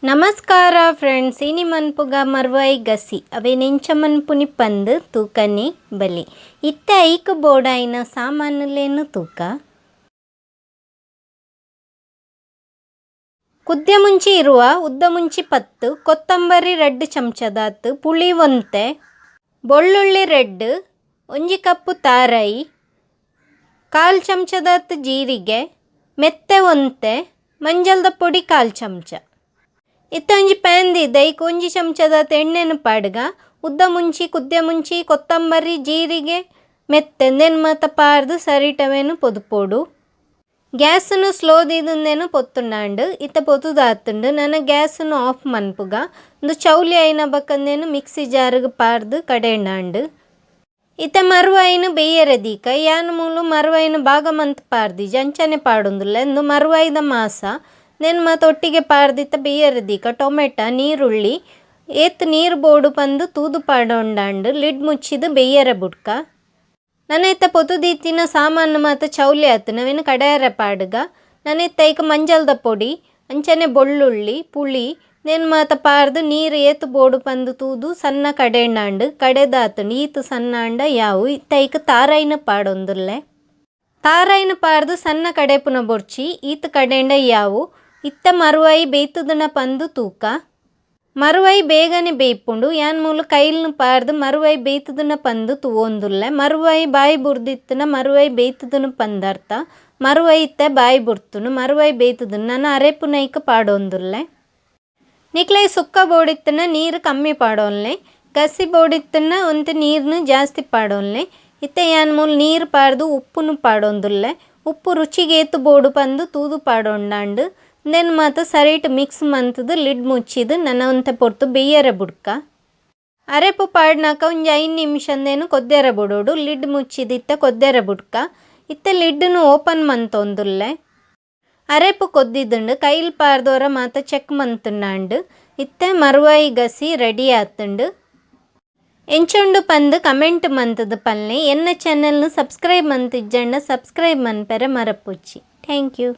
ನಮಸ್ಕಾರ ಫ್ರೆಂಡ್ಸ್, ಇನಿ ಮನ್ಪುಗ ಮರ್ವಾಯಿ ಗಸಿ ಅವೆನೆಂಚ ಮನ್ಪುನಿ ಪಂದ್ ತೂಕನೆ ಬಲಿ. ಇತ್ತೆ ಐಕ್ ಬೋಡಾಯಿನ ಸಾಮಾನುಲೇನು ತೂಕ. ಕುದ್ಯ ಮುಂಚಿ ಇರುವ, ಉದ್ದ ಮುಂಚಿ 10, ಕೊತ್ತಂಬರಿ 2 ಚಮಚದಾತ್, ಪುಳಿ ಒಂತೆ, ಬೆಳ್ಳುಳ್ಳಿ 2, 1 ಕಪ್ ತಾರೈ, 1/4 ಚಮಚದಾತ್ ಜೀರಿಗೆ, ಮೆತ್ತೆ ಒಂತೆ, ಮಂಜಲ್ದ ಪೊಡಿ 1/4 ಚಮಚ. ಇತ್ತೆ ಒಂಜಿ ಪ್ಯಾನ್ ದೀದ್ ಐಕ್ 1 ಚಮಚದಾತ್ ಎಣ್ಣೆನು ಪಾಡ್ಗ, ಉದ್ದ ಮುಂಚಿ, ಕುದ್ಯ ಮುಂಚಿ, ಕೊತ್ತಂಬರಿ, ಜೀರಿಗೆ, ಮೆತ್ತೆ ಉಂದೆನ್ ಮಾತ ಪಾರ್ದ್ ಸರಿಟವೇನು ಪೊದುಪೊಡು. ಗ್ಯಾಸನ್ನು ಸ್ಲೋ ದೀದುಂದೇನು ಪೊತ್ತುಂಡಾಂಡ್. ಇತ್ತೆ ಪೊತುದಾತುಂಡು. ನನ ಗ್ಯಾಸನ್ನು ಆಫ್ ಮನ್ಪುಗ. ಉಂದು ಚೌಲಿ ಆಯಿನ ಬಕ್ಕಂದೇನು ಮಿಕ್ಸಿ ಜಾರುಗ್ ಪಾರ್ದ್ ಕಡೆಂಡಾಂಡ್. ಇತ್ತೆ ಮರುವಾಯಿನ ಬೇಯರೆ ದೀಕ. ಯಾನ್ ಮೂಲು ಮರುವಾಯಿನ ಭಾಗ ಮಂತ್ ಪಾರ್ದಿಜಿ, ಅಂಚನೆ ಪಾಡೊಂದುಲ್ಲೆ. ಉಂದು ಮರುವಾಯಿದ ಮಾಸ. ನೆನ್ ಮಾತ ಒಟ್ಟಿಗೆ ಪಾರ್ದಿತ್ತ ಬೇಯರೆ ದೀಕ. ಟೊಮೆಟೊ, ನೀರುಳ್ಳಿ, ಏತ್ ನೀರು ಬೋಡು ಪಂದು ತೂದು ಪಾಡೊಂಡಾಂಡ್. ಲಿಡ್ ಮುಚ್ಚಿದ್ ಬೇಯರೆ ಬುಡ್ಕ. ನನ ಇತ್ತೆ ಪೊತು ದೀತಿನ ಸಾಮಾನು ಮಾತ ಚೌಲಿ ಆತುಂಡು, ಅವೆನ್ ಕಡೆಯರೆ ಪಾಡುಗ. ನನ ಇತ್ತೆ ಐಕ್ ಮಂಜಲ್ದ ಪೊಡಿ, ಅಂಚನೆ ಬೆಳ್ಳುಳ್ಳಿ, ಪುಳಿ ನೆನ್ ಮಾತ ಪಾರ್ದ್ ನೀರು ಏತ್ ಬೋಡು ಪಂದು ತೂದು ಸಣ್ಣ ಕಡೆಂಡಾಂಡ್. ಕಡೆದಾತುಂಡು. ಈತ್ ಸಣ್ಣ ಆಂಡ ಯಾವು. ಇತ್ತೆ ಐಕ್ ತಾರೈನ್ ಪಾಡೊಂದುಲ್ಲೆ. ತಾರೈನ್ ಪಾರ್ದ್ ಸಣ್ಣ ಕಡೆಪುನ ಬೊರ್ಚಿ, ಈತ್ ಕಡೆಂಡ ಯಾವು. ಇತ್ತೆ ಮರುವಾಯಿ ಬೇಯ್ತುದುನ ಪಂದು ತೂಕ. ಮರುವಾಯಿ ಬೇಗನೆ ಬೇಯ್ಪುಂಡು. ಯಾನ್ ಮೂಲು ಕೈಲ್ನು ಪಾರ್ದ್ ಮರುವಾಯಿ ಬೇಯ್ತುದುನ ಪಂದು ತೂವೊಂದುಲ್ಲೆ. ಮರುವಾಯಿ ಬಾಯಿ ಬುರ್ದಿತ್ತುನ ಮರುವಾಯಿ ಬೇಯ್ತುದುನ ಪಂದರ್ಥ. ಮರುವಾಯಿ ಇತ್ತೆ ಬಾಯಿ ಬುರ್ತುಂಡು, ಮರುವಾಯಿ ಬೇಯ್ತುದುನ. ನನ ಅರೆಪುನೈಕ್ ಪಾಡೊಂದುಲ್ಲೆ. ನಿಕ್ಲೆ ಸುಕ್ಕ ಬೋಡಿತ್ತುನ ನೀರು ಕಮ್ಮಿ ಪಾಡೊನ್ಲೆ, ಗಸಿ ಬೋಡಿತ್ತುನ ಒಂತೆ ನೀರ್ನು ಜಾಸ್ತಿ ಪಾಡೊನ್ಲೆ. ಇತ್ತೆ ಯಾನ್ ಮೂಲು ನೀರು ಪಾರ್ದು ಉಪ್ಪುನು ಪಾಡೊಂದುಲ್ಲೆ. ಉಪ್ಪು ರುಚಿಗೆ ಏತ್ ಬೋಡು ಪಂದು ತೂದು ಪಾಡೊಂಡಾಂಡ್. ಉಂದೆನ್ ಮಾತ ಸರಿಟ್ ಮಿಕ್ಸ್ ಮಂತುದು ಲಿಡ್ ಮುಚ್ಚಿದ್ ನನ ಒಂತೆ ಪೊರ್ತು ಬೇಯರೆ ಬುಡ್ಕ. ಅರೆಪು ಪಾಡ್ನಕ ಒಂಜಿ 5 ನಿಮಿಷಂದೇನು ಕೊದ್ದೆರೆ ಬುಡೋಡು. ಲಿಡ್ ಮುಚ್ಚಿದ್ ಇತ್ತೆ ಕೊದ್ದೆರೆ ಬುಡ್ಕ. ಇತ್ತೆ ಲಿಡ್ನು ಓಪನ್ ಮಂತೊಂದುಲ್ಲೆ. ಅರೆಪು ಕೊದ್ದಿದ್ಂಡು. ಕೈಲ್ ಪಾರ್ದೋರ ಮಾತ ಚೆಕ್ ಮಂತುಂಡಾಂಡ್. ಇತ್ತೆ ಮರುವಾಯಿ ಗಸಿ ರೆಡಿ ಆತುಂಡು. ಎಂಚುಂಡು ಪಂದು ಕಮೆಂಟ್ ಮಂತುದು ಪನ್ಲೆ. ಎನ್ನ ಚಾನೆಲ್ನು ಸಬ್ಸ್ಕ್ರೈಬ್ ಮಂತಿಜ್ಜಂಡ ಸಬ್ಸ್ಕ್ರೈಬ್ ಮನ್ಪೆರೆ ಮರಪುಚ್ಚಿ. Thank you.